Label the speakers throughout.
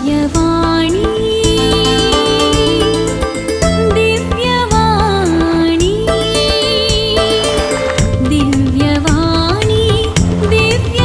Speaker 1: दिव्यवाणी, दिव्यवाणी, दिव्यवाणी, दिव्यवाणी.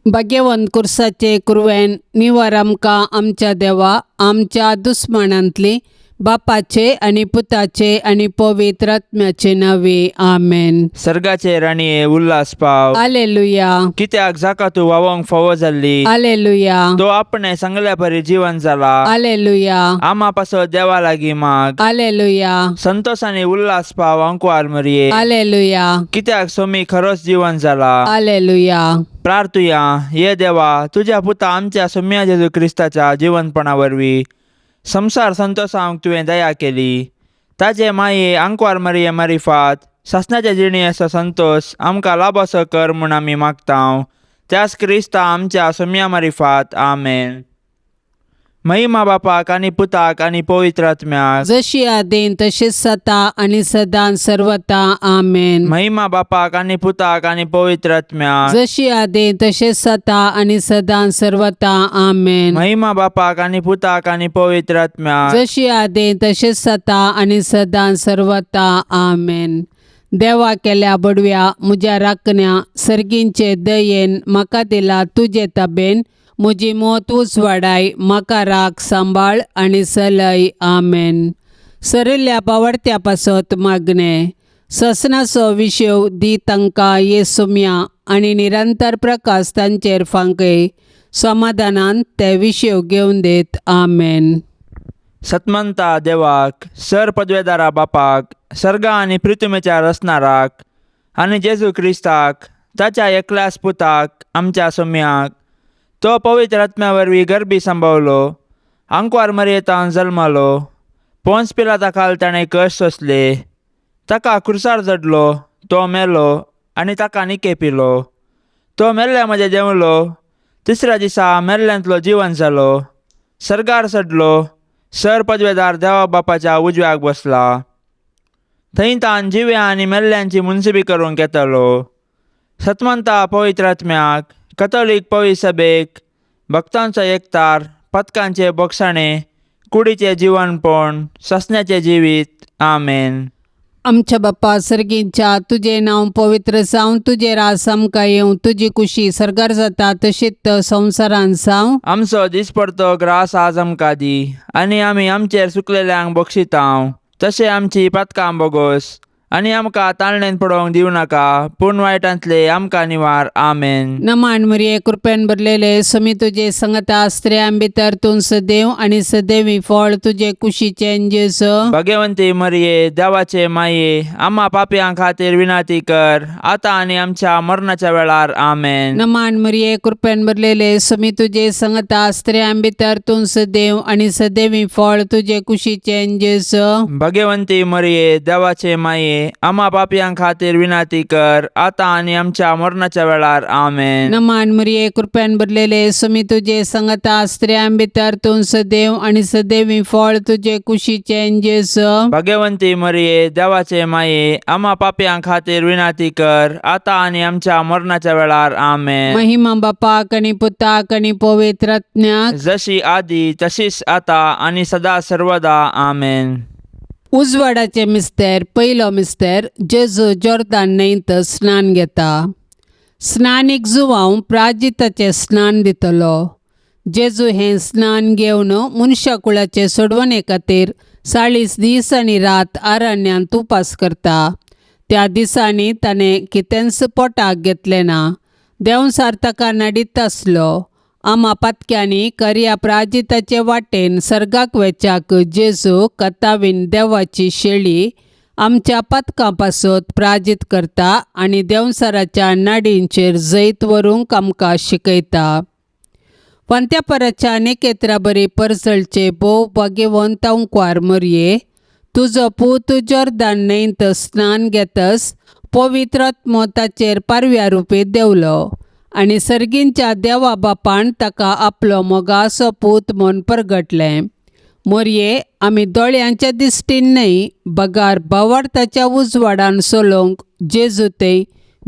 Speaker 2: भाग्यवंत कुर्साचे कुरवेन निवार आमकां आमच्या देवा आमच्या दुस्मानांतली बापाचे आनी पुताचे आनी पवित्र आत्म्याचे नावे आमेन.
Speaker 3: सर्गाचे राणये उल्हास पाव.
Speaker 2: आलेलुया.
Speaker 3: कित्याक जाका तूं वावोंक फावो जाल्ली
Speaker 2: आलेलुया.
Speaker 3: तो आपणे सांगल्या परी जीवन जाला.
Speaker 2: आलेलुया.
Speaker 3: आमा पासत देवा लागीं माग.
Speaker 2: आलेलुया.
Speaker 3: संतोष आनी उल्हास पाव अंकुआर मरये.
Speaker 2: आलेलुया.
Speaker 3: कित्याक सोमी खरोच जीवन जाला.
Speaker 2: आलेलुया.
Speaker 3: प्रार्थुया. ये देवा, तुज्या पुता आमच्या सोम्या जेजू क्रिस्ताच्या जिवनपणा वरवीं संसार संतोषांक तुवें दया केली. ताजे माये आंकवार मरये मारिफात सासणाच्या जिणेचो संतोष आमकां लाभसो कर म्हूण आमी मागतांव, त्याच क्रिस्ता आमच्या सोम्या मारिफात. आमेन. महिमा बापाक आनी पुताक आनी पवित्र आत्म्याक.
Speaker 2: जशी आदीन तशीच सता आनी सदां सर्वता. आमेन.
Speaker 3: महिमा बापाक आनी पुताक आनी पवित्र आत्म्याक.
Speaker 2: जशी आदीन तशीच सता आनी सदां सर्वता. आमेन.
Speaker 3: महिमा बापाक आनी पुताक आनी पवित्र आत्म्याक.
Speaker 2: जशी आदीन तशीच सता आनी सदां सर्वता. आमेन. देवा केल्या बडव्या म्हज्या राखण्या सर्गींचे दयेन म्हाका दिला तुजे ताबेन म्हजी मोत उजवाडाय म्हाका राख सांबाळ आनी सलय. आमेन. सरिल्ल्या पावडत्या पासत मागणें. ससनाचो विशेव दी तांकां ये सुम्या आनी निरंतर प्रकाश तांचेर फांकय समाधानान ते विशेव घेवन देत. आमेन.
Speaker 3: सतमंता देवाक, सर पदवेदारा बापाक, सर्गा आनी पृथ्वीच्या रचणाराक आनी जेजू क्रिस्ताक ताच्या एकल्याच पुताक आमच्या सोम्याक, तो पवित्र आत्म्या वरवीं गर्भी सांबावलो, आंकवार मरयेतान जल्मालो, पोन्स पिलाता खाल ताणें कश्ट सोंसले, ताका खुर्सार जडलो, तो मेलो आनी ताका निके पिलो, तो मेल्ल्या म्हजें देंवलो, तिसऱ्या दिसा मेल्ल्यांतलो जिवन जालो, सर्गार चडलो, सर पदवेदार देवा बापाच्या उजव्याक बसला, थंय तान जिव्या आनी मेल्ल्यांची मुनसिबी करूंक येतलो. सतमंता पवित्र आत्म्याक, कथोलीक पवित्र सभेक, भक्तांचो एकतार, पथकांचे बोगसाणे, कुडीचें जिवनपण, ससण्याचें जिवीत. आमेन.
Speaker 2: आमच्या बाप्पा सर्गींच्या तुजें नांव पवित्र जावं, तुजें रास आमकां येवं, तुजी कुशी सर्गार जाता तशीच संवसारान जावं.
Speaker 3: आमचो दिसपडतो ग्रास आज आमकां दी आनी आमी आमचेर सुकलेल्यांक बक्षितांव तशें आमची पातकां बोगोस आनी आमकां ताळणेन पडोवंक दिवं नाका पूण वायटांतले आमकां निवार. आमेन.
Speaker 2: नमान मरिये, कृपेन भरलेले, समी तुजे संगता, स्त्रियां भितर तूं सदैव आनी सदैवी फळ तुजे कुशीचें जेजू.
Speaker 3: भगवंती मरिये, देवाचे माये, आम्हा पापयां खातीर विनंती कर आता आनी आमच्या मरणाच्या वेळार. आमेन.
Speaker 2: नमान मरिये, कृपेन भरलेले, समी तुजे संगता, स्त्रियां भितर तूं सदैव आनी सदैवी फळ तुजे कुशीचें जेजू.
Speaker 3: भगवंती मरिये, देवाचे माये, आम्हा पापयां खातीर विनंती कर आता आनी आमच्या मरणाच्या वेळार. आमेन.
Speaker 2: नमान मरिये, कृपेन भरलेले, समी तुजे संगता, स्त्रियां भितर तूं सदैव आनी सदैवी फळ तुजे कुशीचें जेजू.
Speaker 3: भगवंती मरिये, देवाचे माये, आम्हा पापयां खातीर विनंती कर आता आनी आमच्या मरणाच्या वेळार. आमेन.
Speaker 2: महिमा बापाक आनी पुताक आनी पवित्र आत्म्याक.
Speaker 3: जशी आदी तशीच आता आनी सदा सर्वदा. आमेन.
Speaker 2: उजवाडाचे मिस्तेर. पयलो मिस्तेर. जेजू जोर्दान न्हंयत स्नान घेता. स्नानीक जुवांव प्राजिताचें स्नान दितलो. जेजू हें स्नान घेवन मनशा कुळाचे सोडवणे खातीर 40 दीस आनी रात अरण्यांत उपास करता. त्या दिसांनी ताणें कितेंच पोटाक घेतलें ना. देंवचार ताका नडीत आसलो. आमा पातक्यांनी करया प्राजिताचे वाटेन सर्गाक वेच्याक जेजू कतावीन देवाची शेळी आमच्या पातकां पासत प्राजीत करता आनी देंवचाराच्या नाडींचेर जैत व्हरूंक आमकां शिकयता. पंत्यापराच्या नेकेत्रा बरी परजळचे भोव भाग्यवंत अंकवार मरये, तुजो पूत जोर्दान न्हंयत स्नान घेतस पवित्र आत्मो ताचेर पारव्या रुपी देंवलो आनी सर्गींच्या देवा बापान ताका आपलो मोगाचो पूत म्हूण परगटलें. मोरये, आमी दोळ्यांच्या दिश्टीन न्हय बगार भावार्थाच्या उजवाडान चलोवंक जेजू ते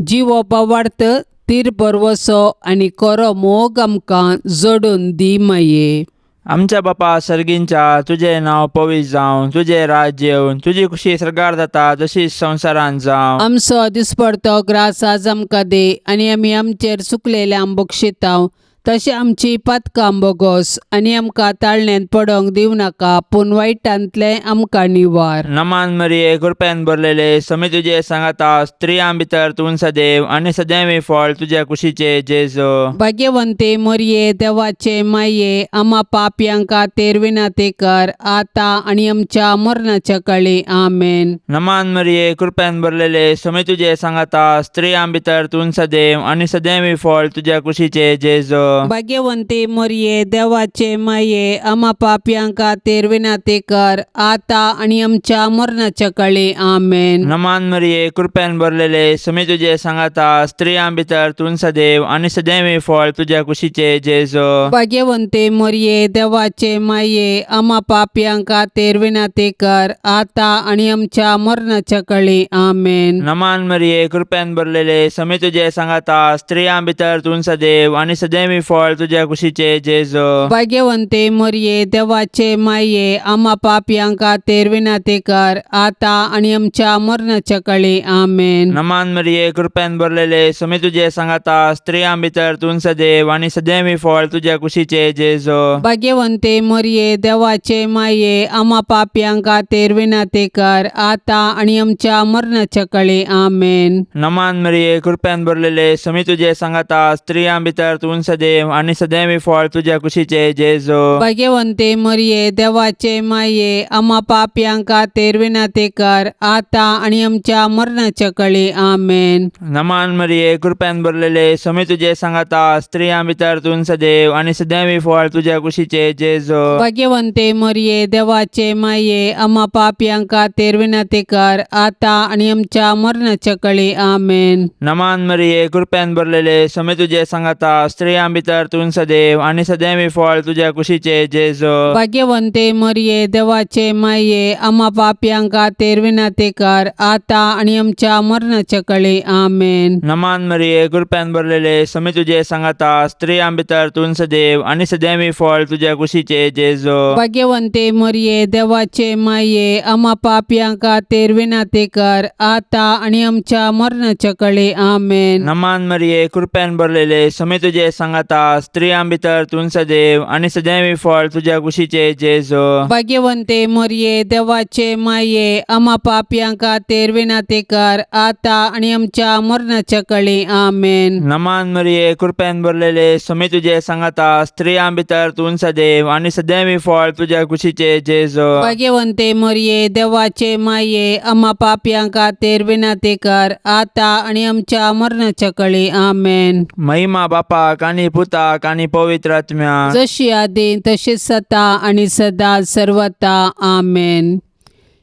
Speaker 2: जिवो भावार्थ तीर बरवसो आनी कोरो मोग आमकां जोडून दी माये.
Speaker 3: आमच्या बापा सर्गींच्या, तुजें नांव पवित्र जावं, तुजें राज्य येवन, तुजी खुशी सर्गार जाता तशीच संवसारांत जावं.
Speaker 2: आमचो दिसपडतो ग्रास आज आमकां दी आनी आमी आमचेर चुकलेल्यांक बक्षितांव तशें आमची पातकां बोगोस आनी आमकां ताळण्यांत पडोंक दिवं नाका पूण वायटांतलें आमकां निवार.
Speaker 3: नमान मरिये, कृपेन भरलेले, समी तुजे सांगाता, स्त्रियां भितर तूं सदैव आनी सदैव फळ तुज्या कुशीचे जेजू.
Speaker 2: भाग्यवंते मोरये, देवाचे माये, आमा पापयांक खातीर विनंती कर आतां आनी आमच्या मरणाच्या काळी. आमेन.
Speaker 3: नमान मरिये, कृपेन भरलेले, समी तुजे सांगाता, स्त्रियां भितर तूं सदैव आनी सदैव फळ तुज्या कुशीचे जेजू.
Speaker 2: भाग्यवंती मोरये, देवाचे माये, आमा पापयांक खातीर विनंती कर आतां आनी आमच्या मरणाच्या काळी. आमेन.
Speaker 3: नमान मरिये, कृपेन भरलेले, समी तुजे सांगाता, स्त्रियां भितर तूं सदैव आनी सदैव फळ तुज्या कुशीचे जेजू.
Speaker 2: भाग्यवंती मोरये, देवाचे माये, आमा पापयांक खातीर विनंती कर आतां आनी आमच्या मरणाच्या काळी. आमेन.
Speaker 3: नमान मरिये, कृपेन भरलेले, समी तुजे सांगाता, स्त्रियां भितर तूं सदैव आनी सदैव फळ तुज्या कुशीचे जेजू.
Speaker 2: भाग्यवंते मोरये, देवाचे माये, आमा पापयांक खातीर विनंती कर आतां आनी आमच्या मरणाच्या काळी. आमेन.
Speaker 3: नमान मरिये, कृपेन भरलेले, समी तुजे सांगाता, स्त्रियां भितर तूं सदैव आनी सदैव फळ तुज्या कुशीचे जेजू.
Speaker 2: भाग्यवंते मोरये, देवाचे माये, आमा पापयांक खातीर विनंती कर आतां आनी आमच्या मरणाच्या काळी. आमेन.
Speaker 3: नमान मरिये, कृपेन भरलेले, समी तुजे सांगाता, स्त्रियां भितर तूं सदैव आनी सदैव फळ तुज्या कुशीचे जेजू.
Speaker 2: भाग्यवंते मोरये, देवाचे माये, आमा पापयांक खातीर विनंती कर आतां आनी आमच्या मरणाच्या काळी. आमेन.
Speaker 3: नमान मरिये, कृपेन भरलेले, समी तुजे सांगाता, स्त्रियां भितर तूं सदैव आनी सदैव फळ तुज्या कुशीचे जेजू.
Speaker 2: भाग्यवंते मोरये, देवाचे माये, आमा पापयांक खातीर विनंती कर आतां आनी आमच्या मरणाच्या काळी. आमेन.
Speaker 3: नमान मरिये, कृपेन भरलेले, समी तुजे सांगाता, स्त्रियां भितर तूं सदैव आनी सदैव फळ तुज्या कुशीचे जेजू.
Speaker 2: भाग्यवंते मोरये, देवाचे माये, आमा पापयांक खातीर विनंती कर आतां आनी आमच्या मरणाच्या काळी. आमेन.
Speaker 3: नमान मरिये, कृपेन भरलेले, समी तुजे सांगाता, स्त्रियां भितर तूं सदैव आनी सदैव फळ तुज्या कुशीचे जेजू.
Speaker 2: भाग्यवंते मोरये, देवाचे माये, आमा पापयांक खातीर विनंती कर आतां आनी आमच्या मरणाच्या काळी. आमेन.
Speaker 3: नमान मरिये, कृपेन भरलेले, समी तुजे सांगाता, स्त्रियां भितर तूं सदैव आनी सदैव फळ तुज्या कुशीचे जेजू.
Speaker 2: भाग्यवंते मोरये, देवाचे माये, आमा पापयांक खातीर विनंती कर आतां आनी आमच्या मरणाच्या काळी. आमेन.
Speaker 3: नमान मरिये, कृपेन भरलेले, समी तुजे सांगाता, स्त्रियां भितर तूं सदैव आनी सदैव फळ तुज्या कुशीचे जेजू.
Speaker 2: भाग्यवंते मोरये, देवाचे माये, आमा पापयांक खातीर विनंती कर आतां आनी आमच्या मरणाच्या काळी. आमेन.
Speaker 3: महिमा बापाक आनी पुताक आनी पवित्र आत्म्याक,
Speaker 2: जशी आदी तशी सता आणि सदा सर्वता. आमेन.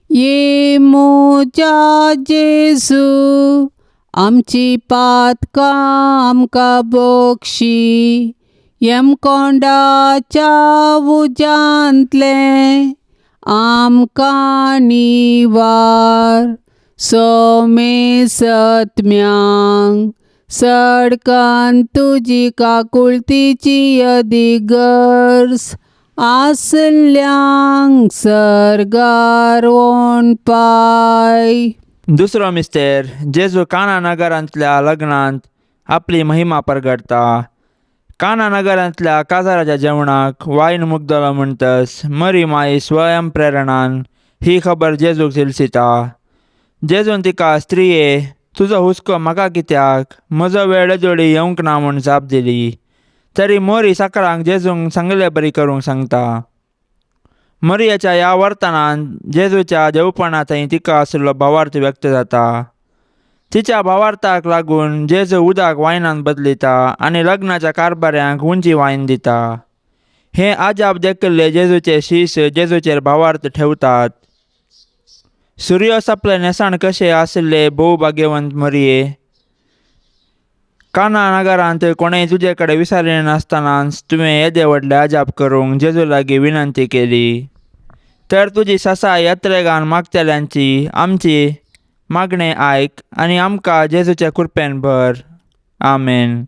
Speaker 2: ये मोजा जेजू, आमची पातकां आमकां बक्षी, यमकोंडाच्या उज्यांतलें आमकां निवार, सोमे सत्म्यांक सडकान तुजी काकुळतीची अदिगर्स आसल्यांक सर्गार पाय.
Speaker 3: दुसरो मिस्तेर, जेजू काना नगरांतल्या लग्नांत आपली महिमा परगटता. काना नगरांतल्या काजाराच्या जेवणाक वायन मुगदलो म्हणटस मरी माई स्वयं प्रेरणान ही खबर जेजूक झिलसिता. जेजून तिका, स्त्रिये, तुजो हुस्को म्हाका कित्याक, म्हजो वेळ जोडी येवंक ना म्हूण जाप दिली. तरी मोरी साकरांक जेजूंक सांगले बरी करूंक सांगता. मरियाच्या ह्या वर्तनान जेजूच्या देवपणा थंय तिका आशिल्लो भावार्थ व्यक्त जाता. तिच्या भावार्थाक लागून जेजू उदक वायनान बदलिता आनी लग्नाच्या कारभाऱ्यांक उंची वायन दिता. हे आजाप देखिल्ले जेजूचे शीस जेजूचेर भावार्थ ठेवतात. सुर्योस आपले न्हेसण कशें आशिल्ले भोव भाग्यवंत मरिये, काना नगरांत कोणेय तुजे कडेन विचारिनासतनाच तुवें येदे व्हडले अजाप करूंक जेजू लागीं विनंती केली. तर तुजी सासाय यात्रेगान मागतल्यांची आमची मागणें आयक आनी आमकां जेजूच्या कृपेन भर. आमेन.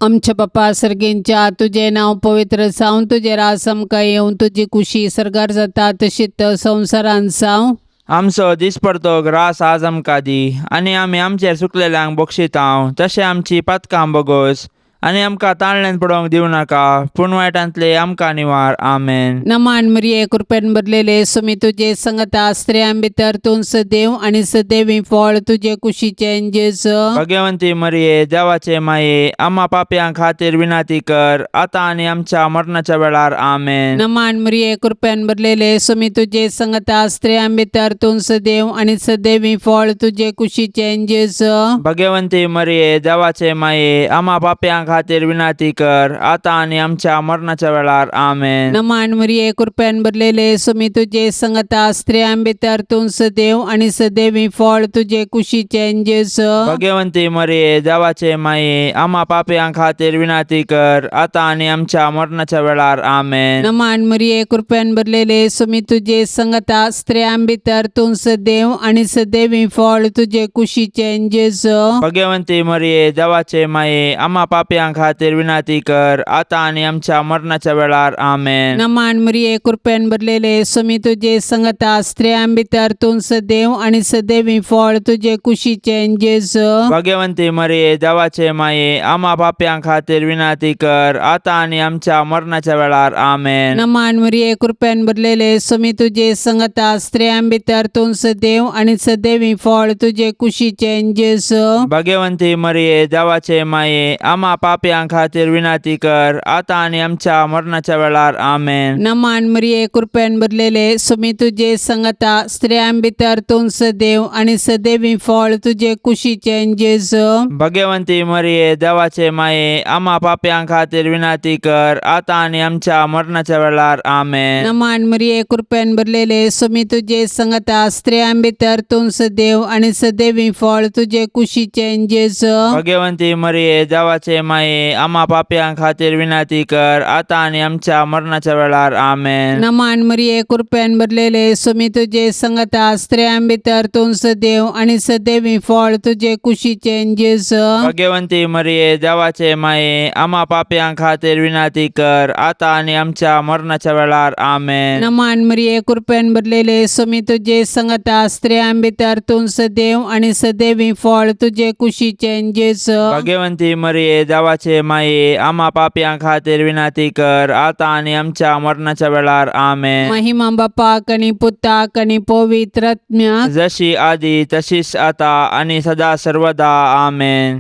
Speaker 2: आमच्या बापा सर्गेंच्या, तुजें नांव पवित्र जावं, तुजें राज आमकां येवं, तुजी कुशी सर्गार जाता तशीच संवसारांत जावं.
Speaker 3: आमचो दिसपडतो ग्रास आज आमकां दी आनी आमी आमचेर चुकलेल्यांक बक्षितांव तशें आमची पातकां बोगोस आनी आमकां ताळण्यान पडोवंक दिवं नाका पूण वायटांतले आमकां निवार. आमेन.
Speaker 2: नमान मरिये, कृपेन भरलेले, सुमी तुजे संगता, स्त्रियां भितर तूं सदैव आनी सदैवी फळ तुजे कुशीचें जेजू.
Speaker 3: भगवंती मरिये, देवाचे माये, आम्हा पापयां खातीर विनंती कर आता आनी आमच्या मरणाच्या वेळार. आमेन.
Speaker 2: नमान मरिये, कृपेन भरलेले, सुमी तुजे संगता, स्त्रियां भितर तूं सदैव आनी सदैवी फळ तुजे कुशीचें जेजू.
Speaker 3: भगवंती मरिये, देवाचे माये, आम्हा पापयां खातीर विनंती कर आता आनी आमच्या मरणाच्या वेळार. आमेन.
Speaker 2: नमान मरिये, कृपेन भरलेले, सुमी तुजे संगता, स्त्रियां भितर तूं सदैव आनी सदैवी फळ तुजे कुशीचें जेजू.
Speaker 3: भगवंती मरिये, देवाचे माये, आम्हा पापयां खातीर विनंती कर आता आनी आमच्या मरणाच्या वेळार. आमेन.
Speaker 2: नमान मरिये, कृपेन भरलेले, सुमी तुजे संगता, स्त्रियां भितर तूं सदैव आनी सदैवी फळ तुजे कुशीचें जेजू.
Speaker 3: भगवंती मरिये, देवाचे माये, आम्हा पापयां खातीर विनंती कर आता आनी आमच्या मरणाच्या वेळार. आमेन.
Speaker 2: नमान मरिये, कृपेन भरलेले, सुमी तुजे संगता, स्त्रियां भितर तूं सदैव आनी सदैवी फळ तुजे कुशीचें जेजू.
Speaker 3: भगवंती मरिये, देवाचे माये, आम्हा पापयां खातीर विनंती कर आता आनी आमच्या मरणाच्या वेळार. आमेन.
Speaker 2: नमान मरिये, कृपेन भरलेले, सुमी तुजे संगता, स्त्रियां भितर तूं सदैव आनी सदैवी फळ तुजे कुशीचें जेजू.
Speaker 3: भगवंती मरिये, देवाचे माये, आम्हा पापयां खातीर विनंती कर आता आनी आमच्या मरणाच्या वेळार. आमेन.
Speaker 2: नमान मरिये, कृपेन भरलेले, सुमी तुजे संगता, स्त्रियां भितर तूं सदैव आनी सदैवी फळ तुजे कुशीचें जेजू.
Speaker 3: भगवंती मरिये, देवाचे माये, आम्हा पापयां खातीर विनंती कर आता आनी आमच्या मरणाच्या वेळार. आमेन.
Speaker 2: नमान मरिये, कृपेन भरलेले, सुमी तुजे संगता, स्त्रियां भितर तूं सदैव आनी सदैवी फळ तुजे कुशीचें जेजू.
Speaker 3: भगवंती मरिये, देवाचे माये, आम्हा पापयां खातीर विनंती कर आता आनी आमच्या मरणाच्या वेळार. आमेन.
Speaker 2: नमान मरिये, कृपेन भरलेले, सुमी तुजे संगता, स्त्रियां भितर तूं सदैव आनी सदैवी फळ तुजे कुशीचें जेजू.
Speaker 3: भगवंती मरिये, देवाचे माये, आम्हा पापयां खातीर विनंती कर आता आनी आमच्या मरणाच्या वेळार. आमेन.
Speaker 2: नमान मरिये, कृपेन भरलेले, सुमी तुजे संगता, स्त्रियां भितर तूं सदैव आनी सदैवी फळ तुजे कुशीचें जेजू.
Speaker 3: भगवंती मरिये, देवाचे माये, आम्हा पापयां खातीर विनंती कर आता आनी आमच्या मरणाच्या वेळार. आमेन.
Speaker 2: महिमा बापाक आनी पुताक आनी पवित्र आत्म्याक,
Speaker 3: जशी आदी तशीच आता आणि सदा सर्वदा. आमेन.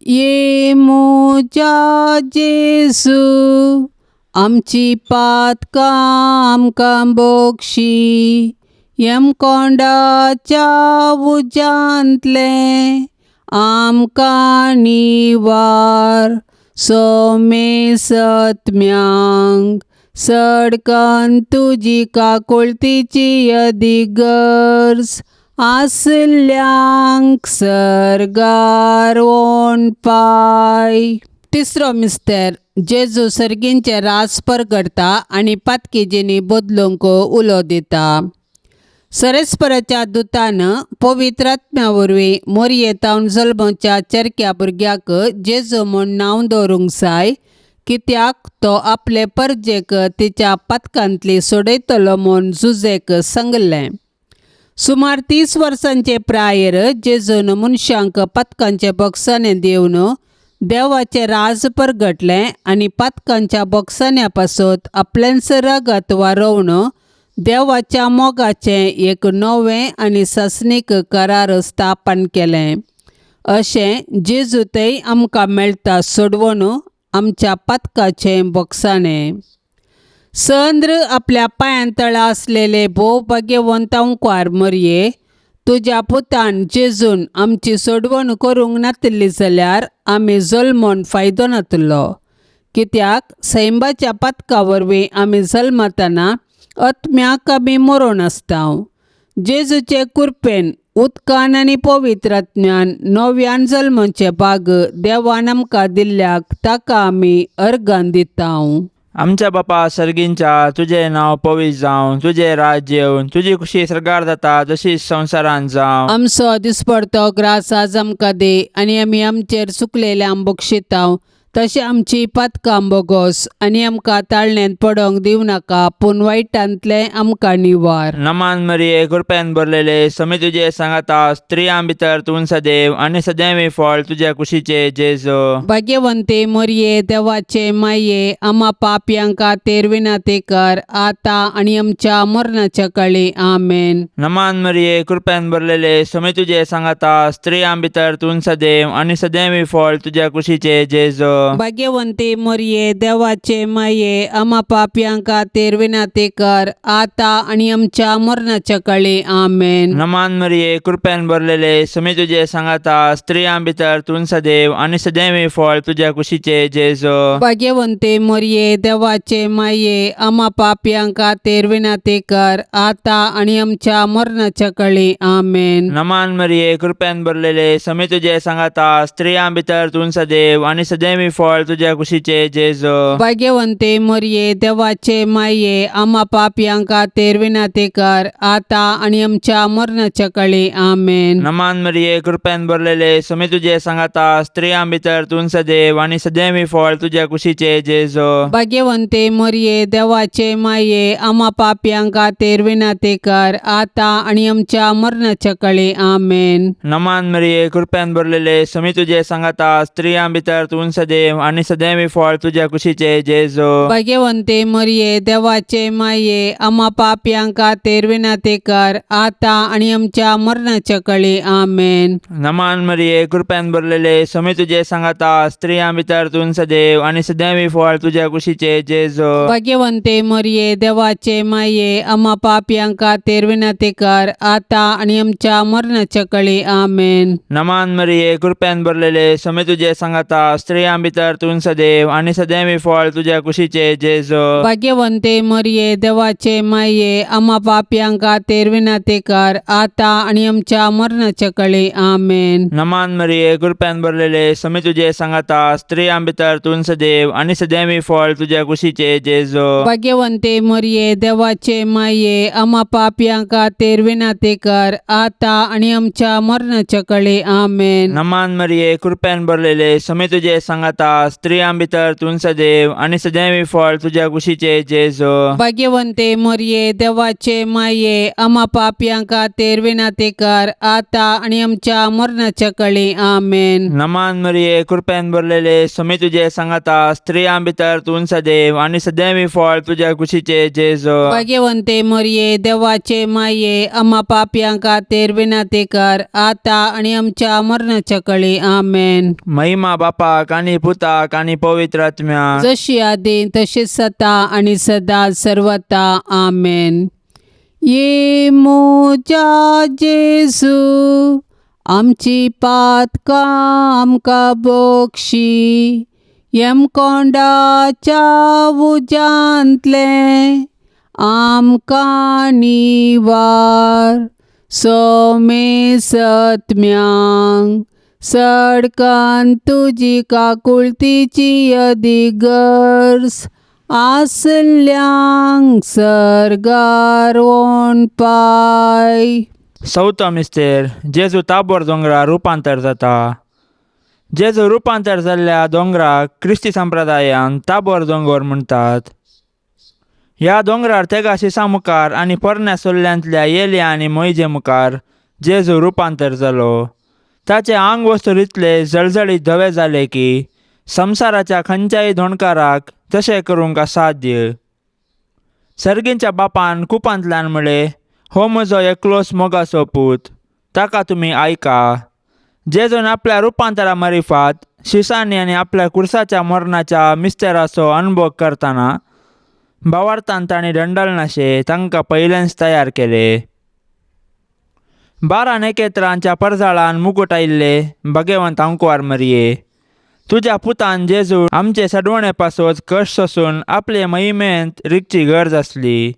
Speaker 2: ये मोजा जेजू, आमची पातकां आमकां बोगशी, यमकोंडाच्या उज्यांतलें आमकां निवार, सोमे सत्म्यांक सडकन तुजी काकुळतीची अदिगर्ज आसल्यांक सर्गार पाय. तिसरो मिस्तर, जेजू सर्गींचे राज परगडता आनी पातकेजींनी बदलूंक उलो दिता. सरस्पराच्या दुतान पवित्र आत्म्या वरवीं मोरयेतावन जल्मच्या चेरक्या भुरग्याक जेजू म्हूण नांव दवरूंक जाय, कित्याक तो आपले परजेक तिच्या पातकांतली सोडयतलो म्हूण जुजेक सांगलें. सुमार 30 वर्सांचे प्रायेर जेजून मनशांक पातकांचे बोगसाणे दिवन देवाचें राज परगटलें आनी पातकांच्या बोगसाण्या पासत आपलेंच रगत वारोवन देवाच्या मोगाचें एक नवें आनी सासणीक करार स्थापन केलें. अशें जेजूतय आमकां मेळटा सोडवण आमच्या पातकाचें बोगसाणें. संद्र आपल्या पांयां तळा आसलेले भोव भाग्यवंत अंकवार मरये, तुज्या पुतान जेजून आमची सोडवण करूंक नातिल्ली जाल्यार आमी जल्मोन फायदो नातलो, कित्याक सैंबाच्या पातका वरवीं आमी जल्मतना आत्म्याक आमी मरोण आसता. जेजूचे कुरपेन उदकान आनी पवित्र आत्म्यान नव्यान जल्मचे भाग देवान आमकां दिल्ल्याक ताका आमी अर्गान दिता.
Speaker 3: आमच्या बापा सर्गींच्या तुजें नांव पवित्र जावं, तुजें राज्य येवन, तुजी खुशी सर्गार जाता तशीच संवसारांत जावं.
Speaker 2: आमचो दिसपडतो ग्रास आज आमकां दी आनी आमी आमचेर चुकलेल्यांक बक्षितांव तशें आमची पातकां बोगोस आनी आमकां ताळण्यांत पडोंक दिवं नाका पूण वायटांतलें आमकां निवार.
Speaker 3: नमान मरिये, कृपेन भरलेले, समी तुजे सांगाता, स्त्रियां भितर तूं सदैव आनी सदैवी फळ तुज्या कुशीचे जेजू.
Speaker 2: भाग्यवंते मोरये, देवाचे माये, आमा पापयांक खातीर विनंती कर आता आनी आमच्या मरणाच्या काळी. आमेन.
Speaker 3: नमान मरिये, कृपेन भरलेले, समी तुजे सांगाता, स्त्रियां भितर तूं सदैव आनी सदैवी फळ तुज्या कुशीचे जेजू.
Speaker 2: भाग्यवंती मोरये, देवाचे माये, आमा पापयांक खातीर विनंती कर आता आनी आमच्या मरणाच्या काळी. आमेन.
Speaker 3: नमान मरिये, कृपेन भरलेले, समी तुजे सांगाता, स्त्रियां भितर तूं सदैव आनी सदैवी फळ तुज्या कुशीचे जेजू.
Speaker 2: भाग्यवंती मोरये, देवाचे माये, आमा पापयांक खातीर विनंती कर आता आनी आमच्या मरणाच्या काळी. आमेन.
Speaker 3: नमान मरिये, कृपेन भरलेले, समी तुजे सांगाता, स्त्रियां भितर तूं सदैव आनी सदैवी फळ तुज्या कुशीचे जेजू.
Speaker 2: भाग्यवंते मोरये, देवाचे माये, आमा पापयांक खातीर विनंती कर आता आनी आमच्या मरणाच्या काळी. आमेन.
Speaker 3: नमान मरिये, कृपेन भरलेले, समी तुजे सांगाता, स्त्रियां भितर तूं सदैव आनी सदैवी फळ तुज्या कुशीचे जेजू.
Speaker 2: भाग्यवंते मोरये, देवाचे माये, आमा पापयांक खातीर विनंती कर आता आनी आमच्या मरणाच्या काळी. आमेन.
Speaker 3: नमान मरिये, कृपेन भरलेले, समी तुजे सांगाता, स्त्रियां भितर तूं सदैव आनी सदैवी फळ तुज्या कुशीचे जेजू.
Speaker 2: भाग्यवंते मोरये, देवाचे माये, आमा पापयांक खातीर विनंती कर आता आनी आमच्या मरणाच्या काळी. आमेन.
Speaker 3: नमान मरिये, कृपेन भरलेले, समी तुजे सांगाता, स्त्रियां भितर तूं सदैव आनी सदैवी फळ तुज्या कुशीचे जेजू.
Speaker 2: भाग्यवंते मोरये, देवाचे माये, आमा पापयांक खातीर विनंती कर आता आनी आमच्या मरणाच्या काळी. आमेन.
Speaker 3: नमान मरिये, कृपेन भरलेले, समी तुजे सांगाता, स्त्रियां भितर तूं सदैव आनी सदैवी फळ तुज्या कुशीचे जेजू.
Speaker 2: भाग्यवंते मोरये, देवाचे माये, आमा पापयांक खातीर विनंती कर आता आनी आमच्या मरणाच्या काळी. आमेन.
Speaker 3: नमान मरिये, कृपेन भरलेले, समी तुजे सांगाता, स्त्रियां भितर तूं सदैव आनी सदैवी फळ तुज्या कुशीचे जेजू.
Speaker 2: भाग्यवंते मोरये, देवाचे माये, आमा पापयांक खातीर विनंती कर आता आनी आमच्या मरणाच्या काळी. आमेन.
Speaker 3: नमान मरिये, कृपेन भरलेले, समी तुजे सांगाता, स्त्रियां भितर तूं सदैव आनी सदैवी फळ तुज्या कुशीचे जेजू.
Speaker 2: भाग्यवंते मोरये, देवाचे माये, आमा पापयांक खातीर विनंती कर आता आनी आमच्या मरणाच्या काळी. आमेन.
Speaker 3: नमान मरिये, कृपेन भरलेले, समी तुजे सांगाता, स्त्रियां भितर तूं सदैव आनी सदैवी फळ तुज्या कुशीचे जेजू.
Speaker 2: भाग्यवंते मोरये, देवाचे माये, आमा पापयांक खातीर विनंती कर आता आनी आमच्या मरणाच्या काळी. आमेन.
Speaker 3: महिमा बापाक आनी पुताक आनी पवित्र आत्म्याक,
Speaker 2: जशी आदी तशी सता आणि सदा सर्वता. आमेन. ये मोजा जेजू, आमची पातकां आमकां बक्षी, यमकोंडाच्या उज्यांतलें आमकां निवार, सोमे सत्म्यांक सडकान तुजी काकुळतीची अदिगर्ज आसल्यांक सर्गार पाय.
Speaker 3: चवथो मिस्तेर, जेजू ताबोर दोंगरार रुपांतर जाता. जेजू रुपांतर जाल्ल्या दोंगराक क्रिस्ती संप्रदायान ताबोर दोंगर म्हणटात. ह्या दोंगरार तेगा शिसा मुखार आनी पोरण्या सोल्ल्यांतल्या येल्या आनी मोयजे मुखार जेजू रुपांतर जालो. ताचे आंग वस्तू इतले जळजळीत धवे जाले की संवसाराच्या खंयच्याय धोणकाराक तशें करूंक असाध्य. सर्गींच्या बापान कुपांतल्यान म्हळें, हो म्हजो एकलोच मोगाचो पूत, ताका तुमी आयका. जेजून आपल्या रुपांतरा मारिफात शिसांनी आनी आपल्या कुर्साच्या मरणाच्या मिस्तेराचो अनुभव करतना भावार्थान तांणी दंडलनाशे तांकां पयलेंच तयार केले. 12 नखेत्रांच्या परजाळान मुकुट आयिल्ले भगवंत अंकुवार मरिये, तुज्या पुतान जेजू आमचे सडवणे पासत कश्ट सोसून आपले महिमेंत रिगची गरज आसली.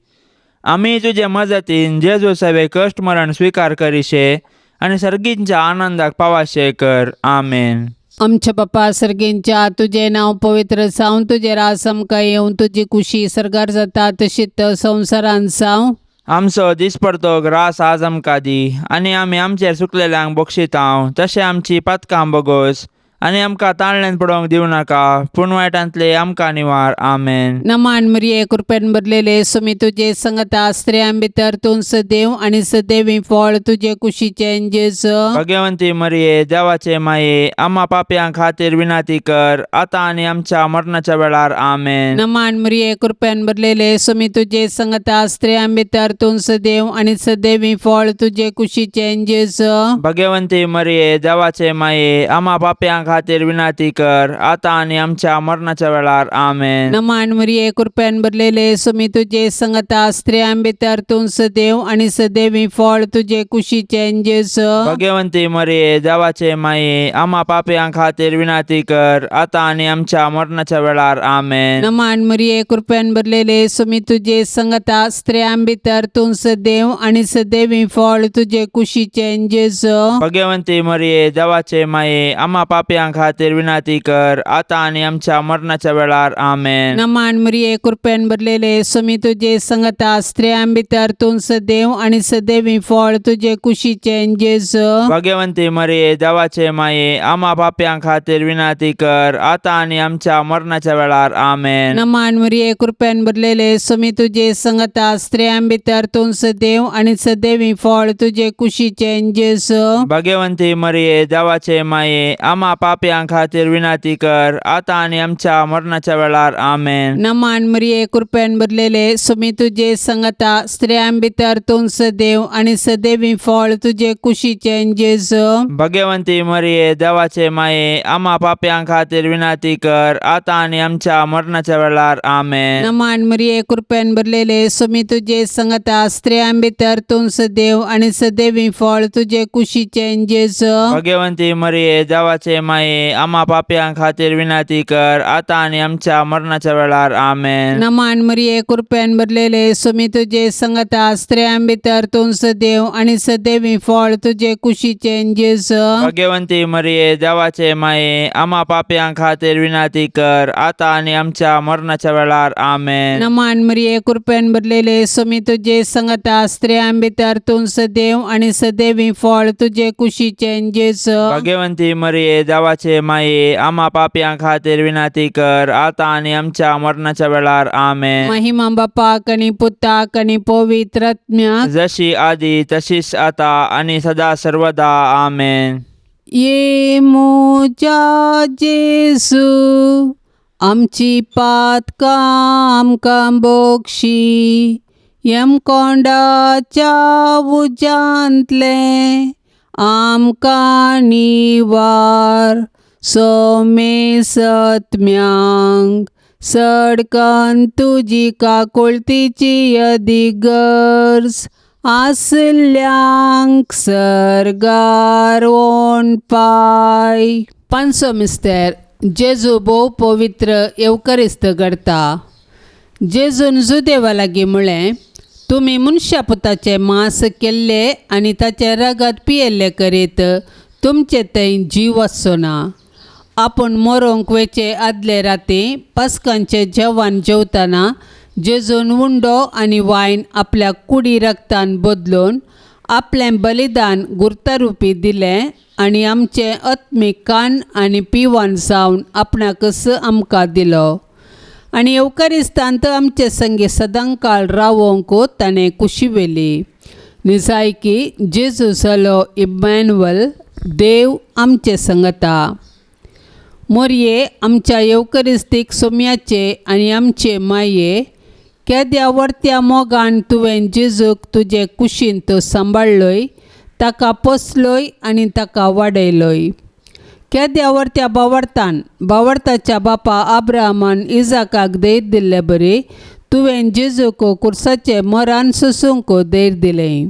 Speaker 3: आमी तुजे मजतीन जेजू सवे कश्ट मरण स्विकार करिशे आनी सर्गींच्या आनंदाक पावाशे कर. आमेन.
Speaker 2: आमच्या बापा सर्गेंच्या तुजें नांव पवित्र जावं, तुजें राज आमकां येवं, तुजी कुशी सर्गार जाता तशीच संवसारांत जावं.
Speaker 3: आमचो दिसपडतो ग्रास आज आमकां दी आनी आमी आमचेर चुकलेल्यांक बक्षितांव तशें आमची पातकां बोगोस आनी आमकां ताळण्यान पडोवंक दिवं नाका पूण वायटांतले आमकां निवार. आमेन.
Speaker 2: नमान मरिये, कृपेन भरलेले, सुमी तुजे संगता, स्त्रियां भितर तूं सदैव आनी सदैवी फळ तुजे कुशीचें जेजू.
Speaker 3: भगवंती मरिये, देवाचे माये, आम्हा पापयां खातीर विनंती कर आता आनी आमच्या मरणाच्या वेळार. आमेन.
Speaker 2: नमान मरिये, कृपेन भरलेले, सुमी तुजे संगता, स्त्रियां भितर तूं सदैव आनी सदैवी फळ तुजे कुशीचें जेजू.
Speaker 3: भगवंती मरिये, देवाचे माये, आम्हा पापयां खातीर विनंती कर आता आनी आमच्या मरणाच्या वेळार. आमेन.
Speaker 2: नमान मरिये, कृपेन भरलेले, सुमी तुजे संगता, स्त्रियां भितर तूं सदैव आनी सदैवी फळ तुजे कुशीचें जेजू.
Speaker 3: भगवंती मरिये, देवाचे माये, आम्हा पापयां खातीर विनंती कर आता आनी आमच्या मरणाच्या वेळार. आमेन.
Speaker 2: नमान मरिये, कृपेन भरलेले, सुमी तुजे संगता, स्त्रियां भितर तूं सदैव आनी सदैवी फळ तुजे कुशीचें जेजू.
Speaker 3: भगवंती मरिये, देवाचे माये, आम्हा पापयां खातीर विनंती कर आता आनी आमच्या मरणाच्या वेळार. आमेन.
Speaker 2: नमान मरिये, कृपेन भरलेले, सुमी तुजे संगता, स्त्रियां भितर तूं सदैव आनी सदैवी फळ तुजे कुशीचें जेजू.
Speaker 3: भगवंती मरिये, देवाचे माये, आम्हा पापयां खातीर विनंती कर आता आनी आमच्या मरणाच्या वेळार. आमेन.
Speaker 2: नमान मरिये, कृपेन भरलेले, सुमी तुजे संगता, स्त्रियां भितर तूं सदैव आनी सदैवी फळ तुजे कुशीचें जेजू.
Speaker 3: भगवंती मरिये, देवाचे माये, आम्हा पापयां खातीर विनंती कर आता आनी आमच्या मरणाच्या वेळार. आमेन.
Speaker 2: नमान मरिये, कृपेन भरलेले, सुमी तुजे संगता, स्त्रियां भितर तूं सदैव आनी सदैवी फळ तुजे कुशीचें जेजू.
Speaker 3: भगवंती मरिये, देवाचे माये, आम्हा पापयां खातीर विनंती कर आता आनी आमच्या मरणाच्या वेळार. आमेन.
Speaker 2: नमान मरिये, कृपेन भरलेले, सुमी तुजे संगता, स्त्रियां भितर तूं सदैव आनी सदैवी फळ तुजे कुशीचें जेजू.
Speaker 3: भगवंती मरिये, देवाचे माये, आम्हा पापयां खातीर विनंती कर आता आनी आमच्या मरणाच्या वेळार. आमेन.
Speaker 2: नमान मरिये, कृपेन भरलेले, सुमी तुजे संगता, स्त्रियां भितर तूं सदैव आनी सदैवी फळ तुजे कुशीचें जेजू.
Speaker 3: भगवंती मरिये, देवाचे माये, आम्हा पापयां खातीर विनंती कर आता आनी आमच्या मरणाच्या वेळार. आमेन.
Speaker 2: नमान मरिये, कृपेन भरलेले, सुमी तुजे संगता, स्त्रियां भितर तूं सदैव आनी सदैवी फळ तुजे कुशीचें जेजू.
Speaker 3: भगवंती मरिये, देवाचे माये, आम्हा पापयां खातीर विनंती कर आता आनी आमच्या मरणाच्या वेळार. आमेन.
Speaker 2: महिमा बापाक आनी पुताक आनी पवित्र आत्म्याक,
Speaker 3: जशी आदी तशीच आता आणि सदा सर्वदा. आमेन.
Speaker 2: ये मोजा जेजू, आमची पातकां आमकां बोगशी, यमकोंडाच्या उज्यांतलें आमकां निवार, सोमे सत्म्यांक सडकन तुजी काकुळतीची अदी गरज आसल्यांक सर्गार पाय. पांचसो मिस्तेर. जेजू भोव पवित्र येवकरिस्त घडता. जेजून जुदेवा लागीं म्हळें, तुमी मनशा पुताचें मांस केल्लें आनी ताचें रगत पियेल्लें करीत तुमचे थंय जीव आसचो ना. आपूण मरोंक वेचे आदले राती पास्कांचें जेवण जेवतना जेजून उंडो आनी वायन आपल्या कुडी रगतान बदलून आपलें बलिदान गुर्तारुपी दिलें आनी आमचें आत्मीक कान आनी पिवन जावन आपणाकच आमकां दिलो आनी येवकारिस्तांत आमचे संगी सदांकाळ रावोंक ताणें कुशी व्हेली. निजायकी जेजू जालो इमॅन्युअल, देव आमचे संगता. मोरये, आमच्या येवकरिस्तीक सोम्याचे आनी आमचे माये, केद्या व्हडत्या मोगान तुवें जेजूक तुजे कुशींत सांबाळ्ळोय, ताका पोसलोय आनी ताका वाडयलोय. केद्या व्हडत्या बावडतान बावडताच्या बापा आब्राहामान इजाकाक धैर्य दिल्ले बरी तुवें जेजूक कुर्साचें मरान सोसूंक धैर्य दिलें.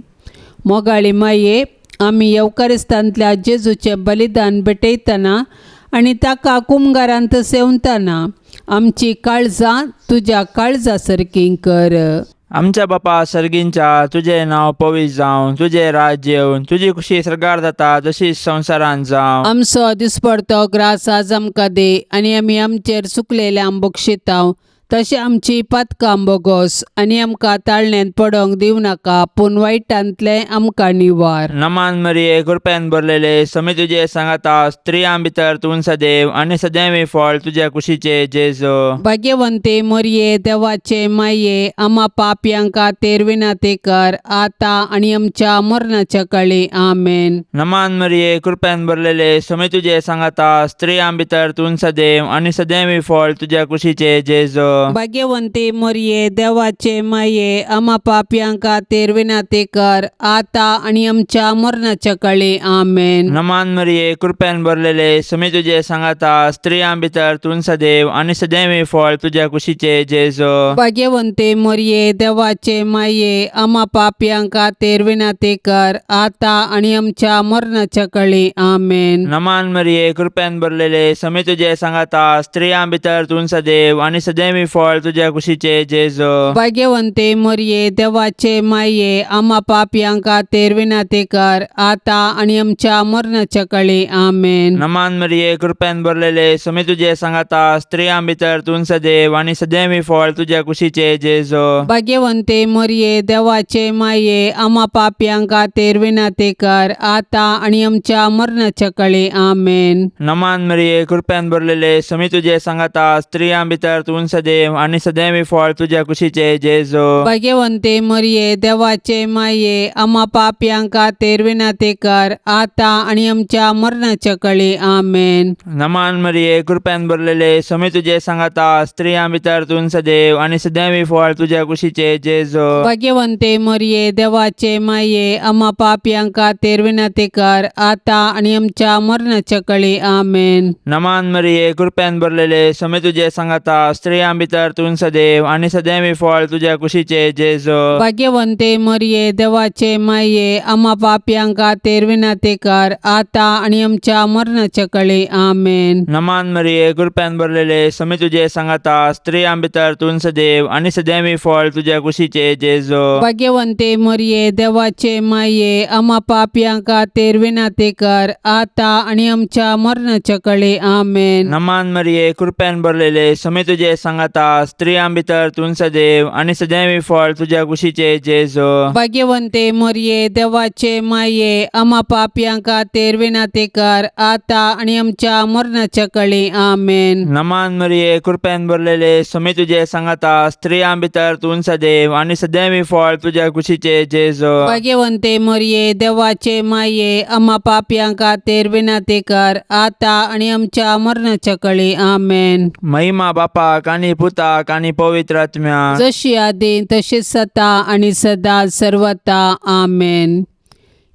Speaker 2: मोगाळी माये, आमी येवकारिस्तांतल्या जेजूचें बलिदान भेटयतना आनी ताका कुमगारांत सेवतना आमची काळजां तुज्या काळजा सारकीं कर.
Speaker 3: आमच्या बापा सर्गींच्या तुजें नांव पवित्र जावं, तुजें राज्य येवन, तुजी खुशी सर्गार जाता तशीच संवसारांत जावं.
Speaker 2: आमचो दिसपडतो ग्रास आज आमकां दी आनी आमी आमचेर चुकलेल्यांक बक्षितांव तशें आमची पातकां बोगोस आनी आमकां ताळण्यांत पडोंक दिवं नाका पूण वायटांतलें आमकां निवार.
Speaker 3: नमान मरिये, कृपेन भरलेले, समी तुजे सांगाता, स्त्रियां भितर तूं सदैव आनी सदैव फळ तुज्या कुशीचे जेजू.
Speaker 2: भाग्यवंते मरये, देवाचे माये, आमा पापयांक खातीर विनंती कर आतां आनी आमच्या मरणाच्या काळी. आमेन.
Speaker 3: नमान मरिये, कृपेन भरलेले, समी तुजे सांगाता, स्त्रियां भितर तूं सदैव आनी सदैव फळ तुज्या कुशीचे जेजू.
Speaker 2: भाग्यवंते मरये, देवाचे माये, आमा पापयांक खातीर विनंती कर आतां आनी आमच्या मरणाच्या काळी. आमेन.
Speaker 3: नमान मरिये, कृपेन भरलेले, समी तुजे सांगाता, स्त्रियां भितर तूं सदैव आनी सदैव फळ तुज्या कुशीचे जेजू.
Speaker 2: भाग्यवंते मरये, देवाचे माये, आमा पापयांक खातीर विनंती कर आतां आनी आमच्या मरणाच्या काळी. आमेन.
Speaker 3: नमान मरिये, कृपेन भरलेले, समी तुजे सांगाता, स्त्रियां भितर तूं सदैव आनी सदैव फळ तुज्या कुशीचे जेजू.
Speaker 2: भाग्यवंते मरये, देवाचे माये, आमा पापयांक खातीर विनंती कर आतां आनी आमच्या मरणाच्या काळी. आमेन.
Speaker 3: नमान मरिये, कृपेन भरलेले, समी तुजे सांगाता, स्त्रियां भितर तूं सदैव आनी सदैव फळ तुज्या कुशीचे जेजू.
Speaker 2: भाग्यवंते मरये, देवाचे माये, आमा पापयांक खातीर विनंती कर आतां आनी आमच्या मरणाच्या काळी. आमेन.
Speaker 3: नमान मरिये, कृपेन भरलेले, समी तुजे सांगाता, स्त्रियां भितर तूं सदैव आनी सदैव फळ तुज्या कुशीचे जेजू.
Speaker 2: भाग्यवंते मरये, देवाचे माये, आमा पापयांक खातीर विनंती कर आतां आनी आमच्या मरणाच्या काळी. आमेन.
Speaker 3: नमान मरिये, कृपेन भरलेले, समी तुजे सांगाता, स्त्रियां भितर तूं सदैव आनी सदैव फळ तुज्या कुशीचे जेजू.
Speaker 2: भाग्यवंते मरये, देवाचे माये, आमा पापयांक खातीर विनंती कर आतां आनी आमच्या मरणाच्या काळी. आमेन.
Speaker 3: नमान मरिये, कृपेन भरलेले, समी तुजे सांगाता, स्त्रियां भितर तूं सदैव आनी सदैव फळ तुज्या कुशीचे जेजू.
Speaker 2: भाग्यवंते मरये, देवाचे माये, आमा पापयांक खातीर विनंती कर आतां आनी आमच्या मरणाच्या काळी. आमेन.
Speaker 3: नमान मरिये, कृपेन भरलेले, समी तुजे सांगाता, स्त्रियां भितर तूं सदैव आनी सदैव फळ तुज्या कुशीचे जेजू.
Speaker 2: भाग्यवंते मरये, देवाचे माये, आमा पापयांक खातीर विनंती कर आतां आनी आमच्या मरणाच्या काळी. आमेन.
Speaker 3: नमान मरिये, कृपेन भरलेले, समी तुजे सांगाता, स्त्रियां भितर तूं सदैव आनी सदैव फळ तुज्या कुशीचे जेजू.
Speaker 2: भाग्यवंते मरये, देवाचे माये, आमा पापयांक खातीर विनंती कर आतां आनी आमच्या मरणाच्या काळी. आमेन.
Speaker 3: नमान मरिये, कृपेन भरलेले, समी तुजे सांगाता, स्त्रियां भितर तूं सदैव आनी सदैव फळ तुज्या कुशीचे जेजू.
Speaker 2: भाग्यवंते मरये, देवाचे माये, आमा पापयांक खातीर विनंती कर आतां आनी आमच्या मरणाच्या काळी. आमेन.
Speaker 3: महिमा बापाक आनी पुताक आनी पवित्र आत्म्याक,
Speaker 2: जशी आदी तशीच सता आणि सदा सर्वता. आमेन.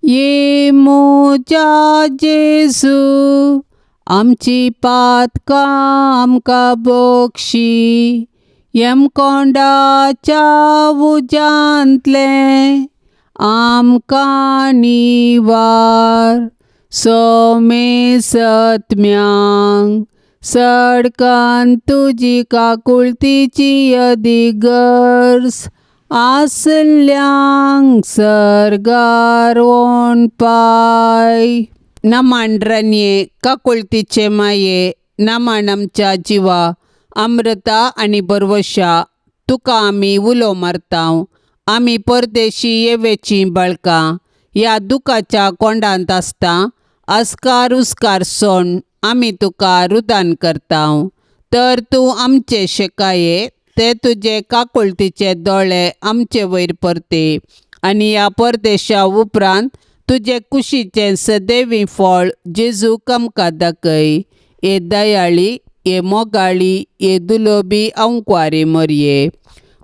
Speaker 2: ये मोजा जेजू, आमची पातकां आमकां बक्षी, यमकोंडाच्या उज्यांतलें आमकां निवार, सोमे सत्म्यांक सडकान तुजी काकुळतीची अदिगर्ज आसल्यांक सर्गार पाय. नमांड्रनये, काकुळतीचे माये, नमान आमच्या जिवा, अमृता आनी बरवशा, तुका आमी उलो मारतांव. आमी परदेशी येवेचीं बळकां ह्या दुखाच्या कोंडांत आसता अस्कार उस्कार सोण आमी तुका रुदान करतांव, तर तूं आमचे शेकाये ते तुजे काकुळतीचे दोळे आमचे वयर परते आनी ह्या परदेशा उपरांत तुजे कुशीचें सदैवी फळ जेजूक आमकां दाखय. हे दयाळी, हे मोगाळी, हे दुलोबी अंकवारी मरये,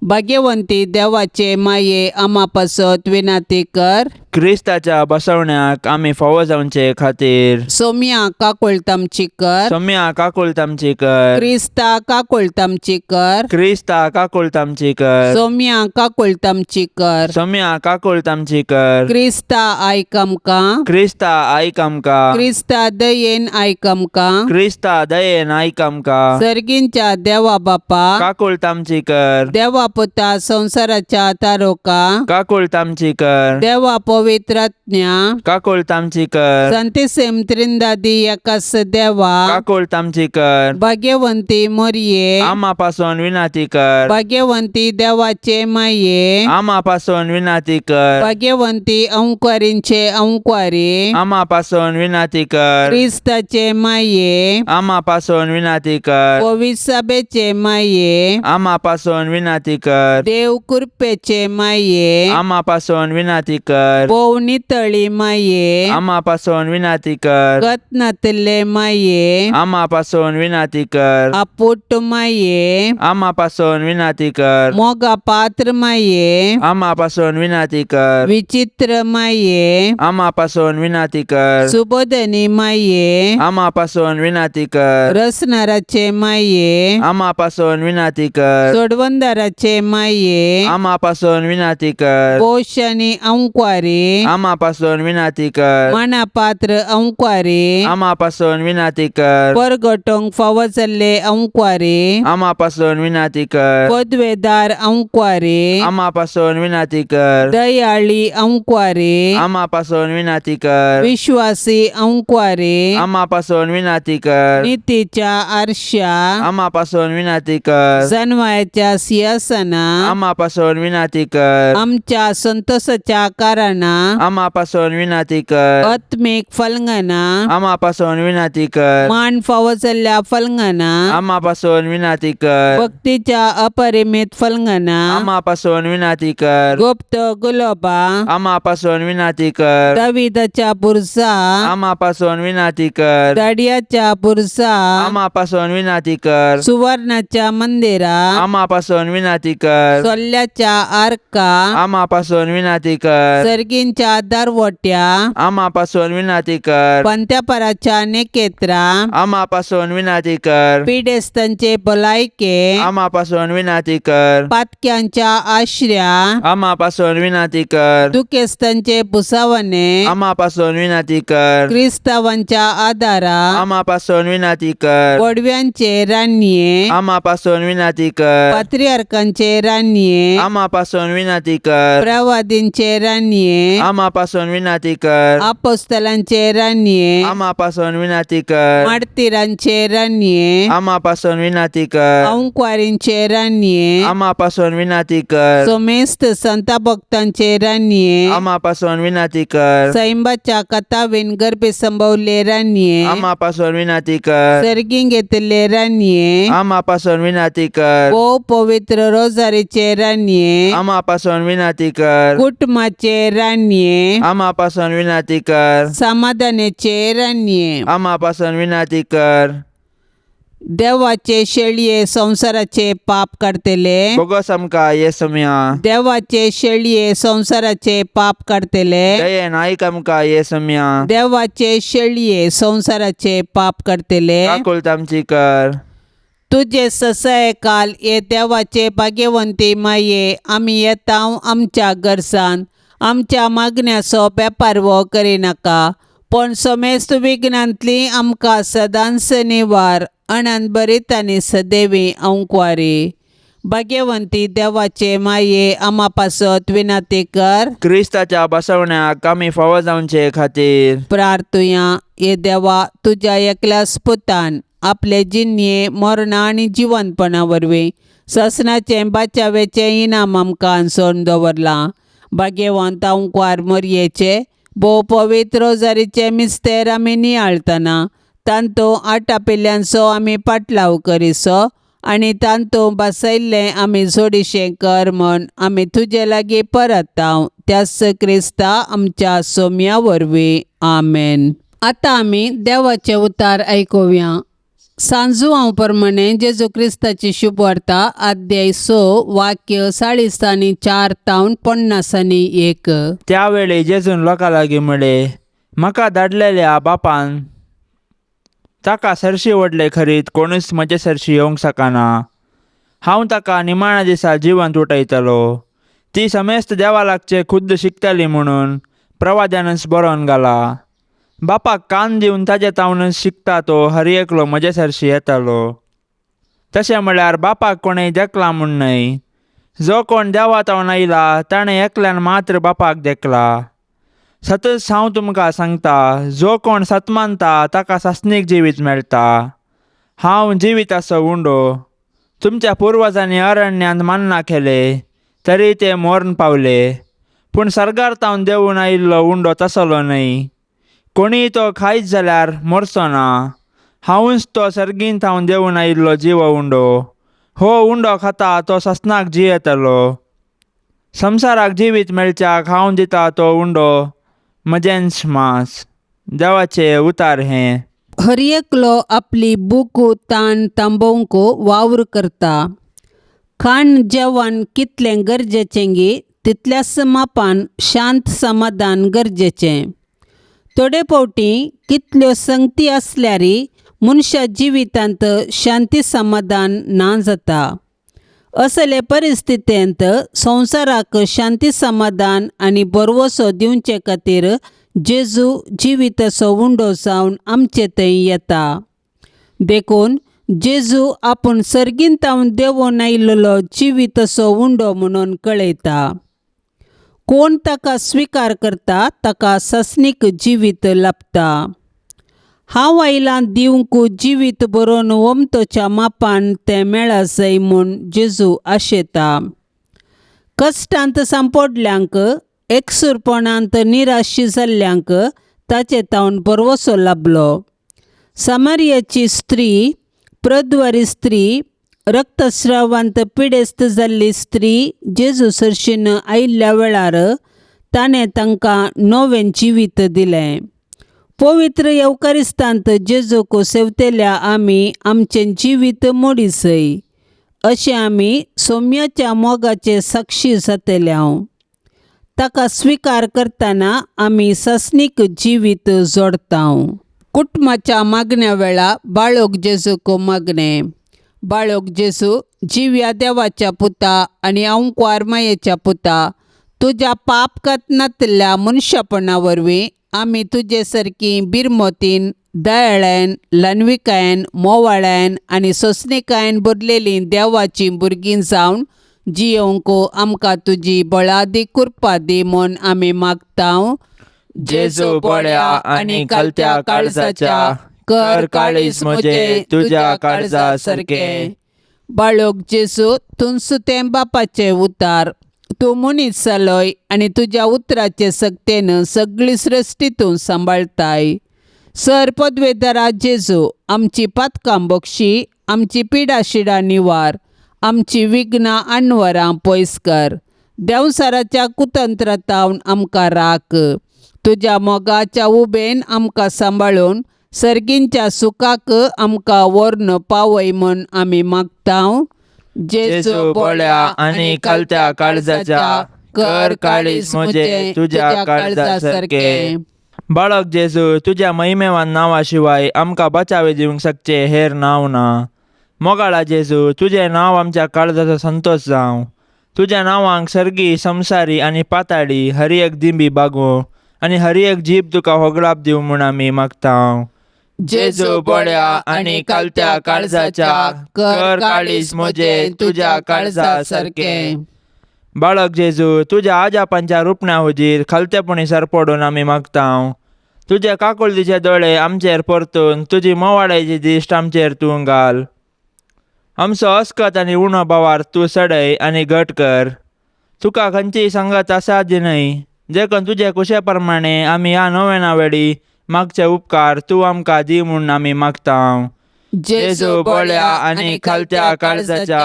Speaker 2: भाग्यवंती देवाचे माये, आमा पासत विनंती कर.
Speaker 3: क्रिस्ताच्या बसवण्याक आमी फावो जावचे खातीर.
Speaker 2: सोम्या काकुळतामची कर.
Speaker 3: सोम्या काकुळतामची कर.
Speaker 2: क्रिस्ता काकुळतामची कर.
Speaker 3: क्रिस्ता काकुळतामची कर.
Speaker 2: सोम्या काकुळतामची कर.
Speaker 3: सोम्या काकुळतामची कर.
Speaker 2: क्रिस्ता आयक आमकां.
Speaker 3: क्रिस्ता आयक आमकां.
Speaker 2: क्रिस्ता दयेन आयक आमकां.
Speaker 3: क्रिस्ता दयेन आयक आमकां.
Speaker 2: सर्गींच्या देवा बापा,
Speaker 3: काकुळतामची कर.
Speaker 2: देवा पुता संवसाराच्या तारोका,
Speaker 3: काकुळट आमची कर.
Speaker 2: देवा पवित्रात्म्या,
Speaker 3: काकुळट आमची कर.
Speaker 2: संतिसेम त्रिंदादी एकास देवा,
Speaker 3: काकुळट आमची कर.
Speaker 2: भाग्यवंती मोरये,
Speaker 3: आमा पासून विनाती कर.
Speaker 2: भाग्यवंती देवाचे माये,
Speaker 3: आमा पासून विनाती कर.
Speaker 2: भाग्यवंती अंकुरींचे अंकुरी,
Speaker 3: आमा पासून विनाती कर.
Speaker 2: क्रिस्ताचे माये,
Speaker 3: आमा पासून विनाती कर.
Speaker 2: पविसाबेचे माये,
Speaker 3: आमा पासून विनाती कर.
Speaker 2: देव कृपेचे माये,
Speaker 3: आमा पासून विनाती कर.
Speaker 2: भोव नितळी माये,
Speaker 3: आमा पासून विनाती कर.
Speaker 2: गत नातिल्ले माये,
Speaker 3: आमा पासून विनाती कर.
Speaker 2: आपुट माये,
Speaker 3: आमा पासून विनाती कर.
Speaker 2: मोगा पात्र माये,
Speaker 3: आमा पासून विनाती कर.
Speaker 2: विचित्र माये,
Speaker 3: आमा पासून विनाती कर.
Speaker 2: सुबोधनी माये,
Speaker 3: आमा पासून विनाती कर.
Speaker 2: रसनाराचे माये,
Speaker 3: आमा पासून विनाती कर.
Speaker 2: सोडवंदाराचे माये,
Speaker 3: आमा पासून विनाती कर.
Speaker 2: पोषणी अंकुरी,
Speaker 3: आमा पासून विनाती कर.
Speaker 2: मनापात्र अंकुरी,
Speaker 3: आमा पासून विनाती कर.
Speaker 2: परगटोंक फावो जाल्ले अंकुरी,
Speaker 3: आमा पासून विनाती कर.
Speaker 2: पदवेदार अंकुरी,
Speaker 3: आमा पासून विनाती कर.
Speaker 2: दयाळी अंकुरी,
Speaker 3: आमा पासून विनाती कर.
Speaker 2: विश्वासी अंकुरी,
Speaker 3: आमा पासून विनाती कर.
Speaker 2: नितीच्या आरशा,
Speaker 3: आमा पासून विनाती कर.
Speaker 2: जनवायाच्या सिंहासना,
Speaker 3: आमा पासून विनाती कर.
Speaker 2: आमच्या संतोषाच्या कारणा,
Speaker 3: आमा पासून विनाती कर.
Speaker 2: आत्मीक फलंगना,
Speaker 3: आमा पासून विनाती कर.
Speaker 2: मान फावो जाल्ल्या फलंगना,
Speaker 3: आमा पासून विनाती कर.
Speaker 2: भक्तीच्या अपरिमित फलंगना,
Speaker 3: आमा पासून विनाती कर.
Speaker 2: गुप्त गुलोबा,
Speaker 3: आमा पासून विनाती कर.
Speaker 2: दाविदाच्या बुरजा,
Speaker 3: आमा पासून विनाती कर.
Speaker 2: दाडियाच्या बुरजा,
Speaker 3: आमा पासून विनाती कर.
Speaker 2: सुवर्णाच्या मंदिरा,
Speaker 3: आमा पासून विनाती कर.
Speaker 2: सोल्ल्याच्या आरका,
Speaker 3: आमा पासून विनाती कर.
Speaker 2: सर्गींच्या दरवट्या,
Speaker 3: आमा पासून विनाती कर.
Speaker 2: पंत्यापराच्या नेकेत्रा,
Speaker 3: आमा पासून विनाती कर.
Speaker 2: पिडेस्तांचे भलायके,
Speaker 3: आमा पासून विनाती कर.
Speaker 2: पातक्यांच्या आश्र्या,
Speaker 3: आमा पासून विनाती कर.
Speaker 2: दुखेस्तांचे भुसावणे,
Speaker 3: आमा पासून विनाती कर.
Speaker 2: क्रिस्तावांच्या आदारा,
Speaker 3: आमा पासून विनाती कर.
Speaker 2: बोडव्यांचे रानये,
Speaker 3: आमा पासून विनाती कर.
Speaker 2: पात्रियार्कांचे रानये,
Speaker 3: आमा पासून विनाती कर.
Speaker 2: प्रवादींचे रानये,
Speaker 3: आमा पासून विनाती कर.
Speaker 2: आपोस्तलांचे रानये,
Speaker 3: आमा पासून विनाती कर.
Speaker 2: मार्तीरांचे रानये,
Speaker 3: आमा पासून विनाती कर.
Speaker 2: अंकुरींचे रानये,
Speaker 3: आमा पासून विनाती कर.
Speaker 2: सोमेस्त संता भक्तांचे रानये,
Speaker 3: आमा पासून विनाती कर.
Speaker 2: सैंबाच्या कथावीन गर्भे संभवले रानये,
Speaker 3: आमा पासून विनाती कर.
Speaker 2: सर्गीं घेतिल्ले रानये,
Speaker 3: आमा पासून विनाती कर.
Speaker 2: भोव पवित्र रोजारीचे रानये,
Speaker 3: आमा पासून विनाती कर.
Speaker 2: कुटुंबाचे रानये,
Speaker 3: आमा पासून विनाती कर.
Speaker 2: समाधानाचे रानये,
Speaker 3: आमा पासून विनाती कर.
Speaker 2: देवाचे शेळये संवसाराचे पाप काडतले,
Speaker 3: बोगस आमकां ये सम्या.
Speaker 2: देवाचे शेळये संवसाराचे पाप काडतले,
Speaker 3: दयेन आयक आमकां ये सम्या.
Speaker 2: देवाचे शेळये संवसाराचे पाप काडतले,
Speaker 3: काकुळट आमची कर.
Speaker 2: तुजे ससाय काल हे देवाचे भाग्यवंती माये, आमी येता आमच्या गरजान आमच्या मागण्याचो बेपारवो करिनाका, पूण समेस्त विघ्नांतली आमकां सदांच निवार. अनंत बरीत आनी सदैवी अंकवारी. भाग्यवंती देवाचे माये, आमा पासत विनंती कर.
Speaker 3: क्रिस्ताच्या बसवण्याक आमी फावो जावचे खातीर.
Speaker 2: प्रार्थुया. हे देवा, तुज्या एकल्याच पुतान आपले जिन्ये मरणा आनी जिवनपणा वरवीं ससनाचें बाचावेचें इनाम आमकां सोडून दवरलां. भाग्यवंत अंकुवार मोरयेचे भोव पवित्र रोजारीचे मिस्तेर आमी नियाळतना तांतू आटापिल्ल्यांचो आमी पाटलाव करिसो आनी तांतू बसयल्लें आमी जोडिशें कर म्हूण आमी तुजे लागीं परताव, त्याच क्रिस्ता आमच्या सोम्या वरवीं. आमेन. आतां आमी देवाचें उतार आयकुया. सांजुआंव प्रमाणे जेजू क्रिस्ताची शुभवार्ता, अध्याय 6, वाक्य 44 तावन 51.
Speaker 3: त्यावेळी जेजून लोकां लागीं म्हळें, म्हाका धाडलेल्या बापान ताका सरशी व्हडले खरीत कोणूच म्हजे सरशी येवंक शकना. हांव ताका निमाण्या दिसा जिवंत उठयतलो. ती समेस्त देवा लागचे खुद्द शिकतली म्हणून प्रवाद्यानच बरोवन घाला. बापाक कान दिवन ताजे तावनच शिकता तो हर एकलो म्हजे सरशी येतालो. तशें म्हळ्यार बापाक कोणें देखला म्हूण न्हय. जो कोण देवा तावन आयला ताणें एकल्यान मात्र बापाक देखला. सतच हांव तुमकां सांगता, जो कोण सत मानता ताका सासणीक जिवीत मेळटा. हांव जिविताचो उंडो. तुमच्या पुर्वजांनी अरण्यांत मान्ना केले तरी ते मोर्न पावले. पूण सर्गार तावन देंवून आयिल्लो उंडो तसलो न्हय. कोणीय तो खायत जाल्यार मरचो ना. हांवूच तो सर्गीन थावन देंवून आयिल्लो जिवो उंडो. हो उंडो खाता तो ससनाक जियेतलो. संवसाराक जिवीत मेळच्याक हांव दिता तो उंडो म्हजेंच मांस. देवाचें उतार हें.
Speaker 2: हर एकलो आपली भूक तान थांबोवंक वावर करता. खाण जेवण कितलें गरजेचें गी तितल्याच मापान शांत समाधान गरजेचें. थोडे फावटी कितल्यो संगती आसल्यारय मनशा जिवितांत शांती समाधान ना जाता. असले परिस्थितींत संवसाराक शांती समाधान आनी भरवंसो दिवचे खातीर जेजू जिविताचो उंडो जावन आमचे थंय येता. देखून जेजू आपूण सर्गींत तावन देंवोन आयिल्लो जिविताचो उंडो म्हणून कळयता. कोण ताका स्विकार करता ताका सासणीक जिवीत लाबता. हांव आयलां दिवंक जिवीत बरोवन ओमतोच्या मापान तें मेळासय म्हूण जेजू आशेता. कश्टांत सांपडल्यांक, एकसुरपणांत निराश जाल्ल्यांक ताचे तावन भरवंसो लाबलो. सामारियाची स्त्री, प्रद्वारी स्त्री, रक्तस्रावांत पिडेस्त जाल्ली स्त्री जेजू सरशीन आयिल्ल्या वेळार ताणें तांकां नवें जिवीत दिलें. पवित्र येवकारिस्तांत जेजूक सेवतेल्या आमी आमचें जिवीत मोडीसय अशें आमी सोम्याच्या मोगाचे साक्षी जातले हांव. ताका स्विकार करतना आमी सासणीक जिवीत जोडता. कुटुंबाच्या मागण्या वेळा बाळक जेजूक मागणें. बाळक जेजू, जिव्या देवाच्या पुता आनी अंकवार मायेच्या पुता, तुज्या पाप नातिल्ल्या मनशापणा वरवीं आमी तुजे सारकी बिरमोतीन, दयाळायन, ल्हानविकायेन, मोवाळायन आनी सोंसणीकायेन भरलेलीं देवाचीं भुरगीं जावन जियोवंक आमकां तुजी बळादी कृपा दी म्हूण आमी मागता.
Speaker 3: जेजू बळ्या आनी खालत्या काळजाच्या, कर काळीज म्हजें तुज्या काळजा सारकें.
Speaker 2: बाळक जेजू, तूंच तें बापाचें उतार. तूं मनीस जालोय आनी तुज्या उतराचे सक्तेन सगळी सृश्टी तूं सांबाळताय. सर पदवेदारा जेजू, आमची पातकां बक्षी, आमची पिडा शिडा निवार, आमची विघ्नां अणवरां पयस कर. देंवसाराच्या कुतंत्रातावन आमकां राख. तुज्या मोगाच्या उबेन आमकां सांबाळून सर्गींच्या सुखाक आमकां व्हरून पावय म्हूण आमी मागता.
Speaker 3: जेजू बळ्या आनी खालत्या काळजाच्या, कर काळीज म्हजें तुज्या काळजा सारकें. बाळक जेजू, तुज्या महिमेवान नांवा शिवाय आमकां बचावे दिवंक शकचें हेर नांव ना. मोगाळा जेजू, तुजें नांव आमच्या काळजाचो संतोश जावं. तुज्या नांवांक सर्गी, संवसारी आनी पाताळी हर एक दिंबी बागूं आनी हर एक जीब तुका होगडाप दिवं म्हूण आमी मागता. जेजू बळ्या आनी खालत्या काळजाच्या, कर काळीज म्हजें तुज्या काळजा सारकें. बाळक जेजू, तुज्या आजापांच्या रुपण्या हुजीर खालतेपणी सरपडून आमी मागता. तुजे काकुळतीचे दोळे आमचेर परतून तुजी मोवाळायची दिश्ट आमचेर तूं घाल. आमचो अस्कत आनी उणो भावार्थ तूं सडय आनी घट कर. तुका खंयचीय संगत आसा दी न्हय, देखून तुजे कुशे प्रमाणे आमी ह्या नोवेना वेळी मागचे उपकार तूं आमकां दी म्हूण आमी मागता. जेजू बळ्या आनी खालत्या काळजाच्या,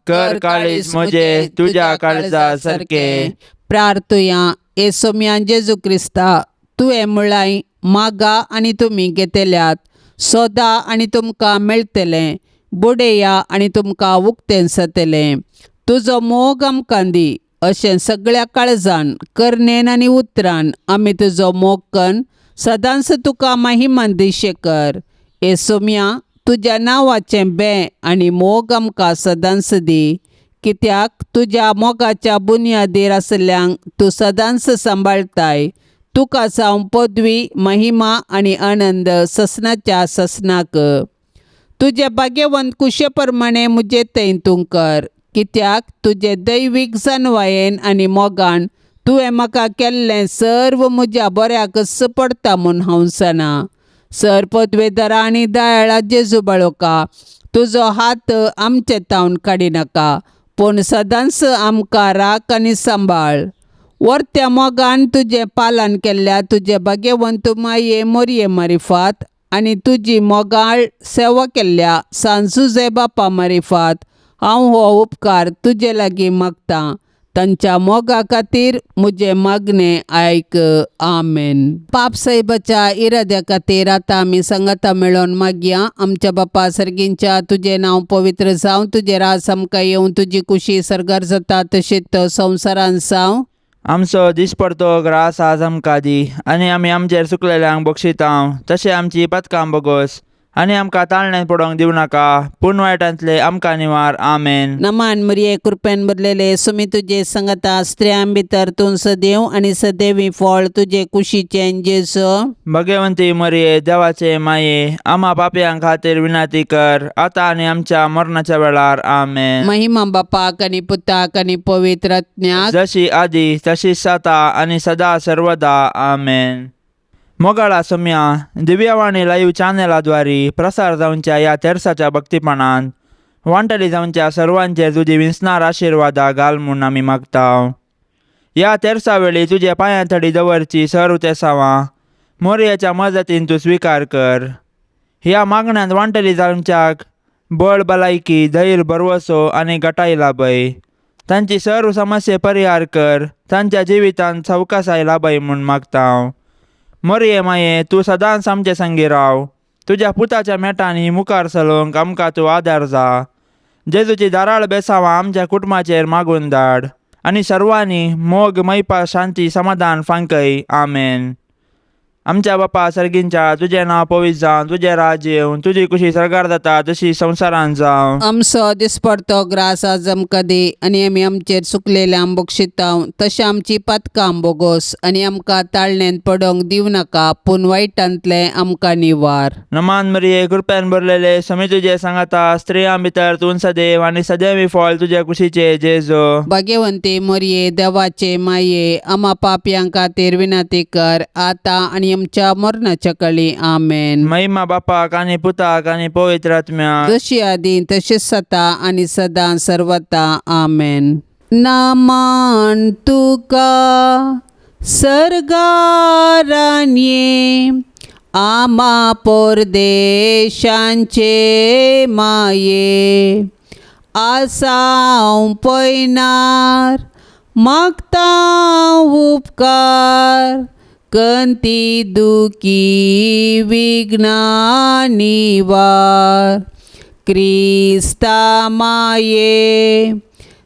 Speaker 3: कर काळीज म्हजें तुज्या काळजा सारकें.
Speaker 2: प्रार्थुया. हे सोम्या जेजू क्रिस्ता, तुवें म्हळाय, मागा आनी तुमी घेतल्यात, सोदा आनी तुमकां मेळटलें, बुडया आनी तुमकां उक्तें जातलें. तुजो मोग आमकां दी अशें सगळ्या काळजान, करणेन आनी उतरान आमी तुजो मोग कन्न सदांच तुका महिमा दिशे कर. हे सोम्या, तुज्या नांवाचें बें आनी मोग आमकां सदांच दी, कित्याक तुज्या मोगाच्या बुन्यादीर आसल्ल्यांक तूं सदांच सांबाळताय. तुका जावं पदवी, महिमा आनी आनंद ससनाच्या ससनाक. तुजे भाग्यवंत कुशे प्रमाणे म्हजे थंय तूं कर. कित्याक तुजे दैवीक जानवायेन आनी मोगान तुवें म्हाका केल्लें सर्व म्हज्या बऱ्याकच पडटा म्हूण हांव जाणा. सर पदवेदारा आनी दयाळा जेजू बाळोका, तुजो हात आमचे तावन काडिनाका, पूण सदांच आमकां राख आनी सांबाळ. वर्त्या मोगान तुजें पालन केल्ल्या तुजे भाग्यवंत माये मोरये मारिफात आनी तुजी मोगाळ सेवा केल्ल्या सांजुजे बापा मारिफात हांव हो उपकार तुजे लागीं मागतां. तांच्या मोगा खातीर म्हजें मागणें आयक. आमेन. पाप साहेबाच्या इराद्या खातीर आतां आमी सांगाता मेळोवन मागया. आमच्या बापा सर्गींच्या, तुजें नांव पवित्र जावं, तुजें राज आमकां येवं, तुजी कुशी सर्गार जाता तशीच संवसारान जावं.
Speaker 3: आमचो दिसपडतो ग्रास आज आमकां दी आनी आमी आमचेर चुकलेल्यांक बक्षितांव तशें आमची पथकां बोगोस आनी आमकां ताळण्यान पडोवंक दिवं नाका, पूण वायटांतले आमकां निवार. आमेन.
Speaker 2: नमान मरिये, कृपेन भरलेले, सुमी तुजे संगता, स्त्रियां भितर तूं सदैव आनी सदैवी फळ तुजे कुशीचें जेजू.
Speaker 3: भगवंती मरिये, देवाचे माये, आम्हा पापयां खातीर विनंती कर, आतां आनी आमच्या मरणाच्या वेळार. आमेन.
Speaker 2: महिमा बापाक आनी पुताक आनी पवित्र आत्म्याक,
Speaker 3: जशी आदी तशी जाता आनी सदा सर्वदा. आमेन. मोगाळा सम्या, दिव्यवाणी लाईव्ह चॅनलाद्वारे प्रसार जावच्या ह्या तेरसाच्या भक्तीपणान वांटली जावच्या सर्वांचेर तुजी विंचणार आशिर्वादा घाल म्हूण आमी मागता. ह्या तेरसा वेळी तुज्या पांयां थडी दवरची सर्व तेसावां मोरयाच्या मजतीन तूं स्विकार कर. ह्या मागण्यांत वांटली जावच्याक बळ, भलायकी, धैर्य, भरवसो आनी गटाय लाभय. तांची सर्व समस्ये परिहार कर. तांच्या जिवितांत सवकासाय लाभय म्हूण मागता. मोरये माये, तूं सदांच आमचे संगी राव. तुज्या पुताच्या मेटांनी मुखार चलोवंक आमकां तूं आदार जा. जेजूची धाराळ बेसावां आमच्या कुटुंबाचेर मागून धाड आनी सर्वांनी मोग, मैपा, शांती, समाधान फांकय. आमेन. आमच्या बापा सर्गींच्या, तुजें नांव पवित्र जावं, तुजें राज्य येवं, तुजी कुशी सर्गार जाता तशी संवसारांत जावं.
Speaker 2: आमचो दिसपडतो ग्रास आज आमकां दी आनी आमी आमचेर चुकलेल्यांक बक्षितांव तशें आमची पातकां बोगोस आनी आमकां ताळण्यांत पडोवंक दिवं नाका, पूण वायटांतलें आमकां निवार.
Speaker 3: नमान मरिये, कृपेन भरलेले, समी तुजे सांगाता, स्त्रियां भितर तूं सदैव आनी सदैवी फळ तुज्या कुशीचे जेजो.
Speaker 2: भाग्यवंती मोरये, देवाचे माये, आमा पापयां खातीर विनंती कर, आतां आनी आमच्या मरणाच्या कळी. आमेन.
Speaker 3: महिमा बापाक आनी पुताक आनी पवित्र आत्म्याक,
Speaker 2: जशी आदी तशीच सता आनी सदां सर्वता. आमेन. नामान तुका सर्गारान्ये, आमा परदेशांचे माये, आसाव पयनार मागता उपकार, कंती दुखी विघ्ना निवार. क्रिस्ता माये,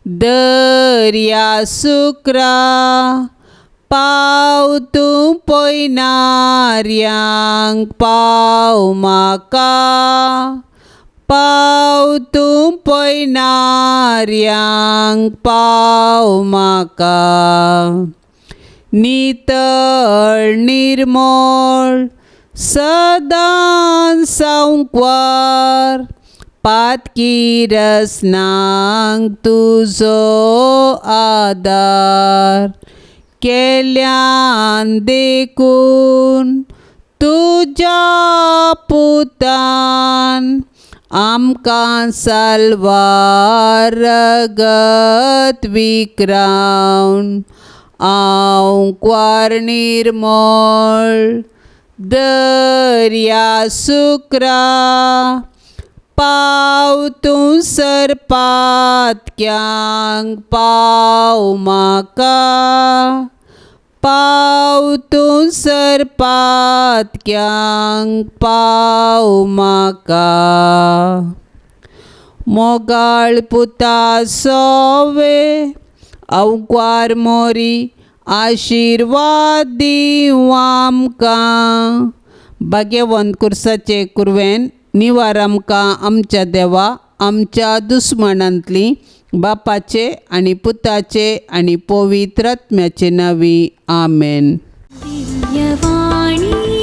Speaker 2: दर्या सुक्रा, पाव तूं पयनार्यांक, पाव म्हाका, पाव तूं पयनार्यांक, पाव म्हाका. नितळ निर्मळ सदां सांकवार, पातकी रसनांक तुजो आदार, केल्यान देखून तुज्या पुतान आमकां साल्वार रगत विक्रावन. आंकवार निर्मळ दर्या सुक्रा, पाव तूं सरपातक्यांक, पाव म्हाका, पाव तूं सरपातक्यांक, पाव म्हाका. मोगाळ पुता सोवे, अवक्वार मोरी, आशिर्वाद दिवं आमकां. भाग्यवंत कुर्साचे कुरवेन निवार आमकां आमच्या देवा आमच्या दुस्मानांतली, बापाचे आनी पुताचे आनी पवित्र आत्म्याचे नांवी. आमेन.
Speaker 1: दिव्यवाणी.